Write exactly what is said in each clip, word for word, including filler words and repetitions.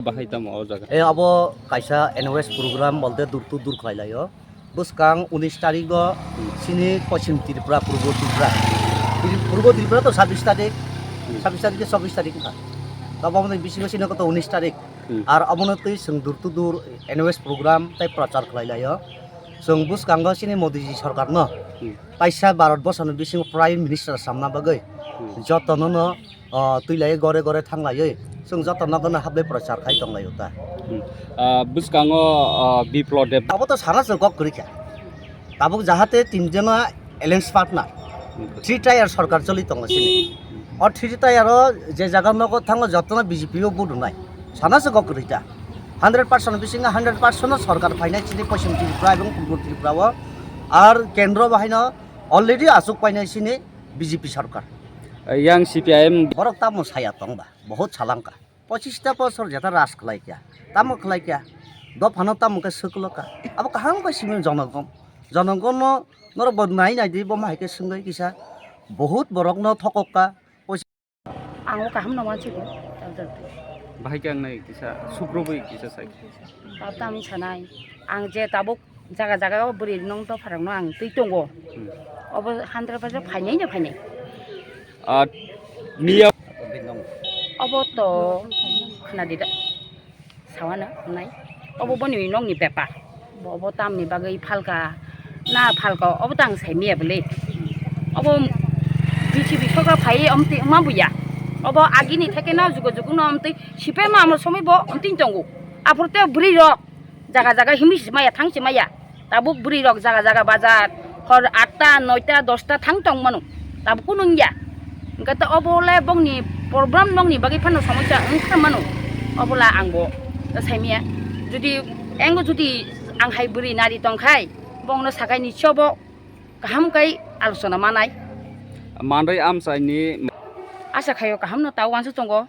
Bahai tamo o jaga? E, abo kaisa N O S program bolte dur to dur khlai laio. Bwskang unis tarik o chini Poschim Tripura, Purbo Tripura. Tri-, Purbo Tripura to sabbish tarik, Hmm. sabbish tarik ke chobbish tarik wngkha. Abo ni bisingo chini koto unis tarik. Hmm. Ar abono twi chwng dur to dur N O S program tei prochar khlai laio. Chwng bwskango chini Modi ji sarkarno Hmm. kaisa Bharat borsoni bisingo Prime Minister samna bagwi Hmm. jotono no, o, twi lai gore gore thang laiwi chwng joto nogo no hablai prochar khai tong laio ta. Hmm. Ah, bwskango, ah, Biplab Deb. Abo to sana se kok kwrwi kha. Tabuk jahate tinjona alliance partner, Hmm. three tier sarkar choli tongo chini. O three tier o je jaga nogo thango jotono B J P o vote rwnai. Sana se kok kwrwi ta. Hundred percent bisingo hundred percent o sarkar phainai chini Poschim Tripura ebong Purbo Tripura o. Ar kendro bahaino already asuk painai chini B J P sarkar. Yang C P I M. Borok tamo saya tong ba, bahut salangka. Pochista bosor jeta raj khlai kya, tamo khlai kya, dophano tamo khe swklo ka. Abo kaham khe simi jonogon, jonogonno norok bo nai nai di, bo ma hai khe swngwi kisa bahut borokno thokok ka. Ang o kaham no mansigo, tabuk tabuk. Bahai khe ang nai kisa sukrubwi kisa sai. Tabuk tamo sanai, ang je tabuk jaga jaga o bwrwi nong dopharokno ang twi tongo. Hmm. Obo hundred percent phainai no phainai. Ah, miya. Obo to khna di da. Sawana nai. Obo boni nokni bepar. Bo, obo tamni bagwi phalka, na phalka, obo tang sai miya bwle. Obo B J P sarkar phai omtwi ma buya. Obo agini theke no jugo jugo no omtwi sipai ma amo somoi bo omtwi tongo. Aphuru te bwrwi rok jaga jaga himwi si maya, thang si maya. Tabuk bwrwi rok jaga jaga bazar hor atta, noita, dosta thang tong mano. Tabuk kunu wngya. Hwnkhe to obo le bongni problem nokni bagwi phano somosya wngkha mano. Obo la ang bo sai miya. Jodi engo jodi ang hai bwrwi nari tong khai, bongno sakai ni chobo kaham kai alochona manai. Manrwi amchaini. Asa khaio kaham no ta uansuk tongo.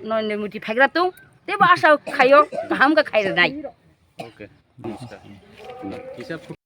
Narendra Modi phaigra tong. Tebo asa khaio kaham khe khai rwnai. Okay. Namaskar. Kisa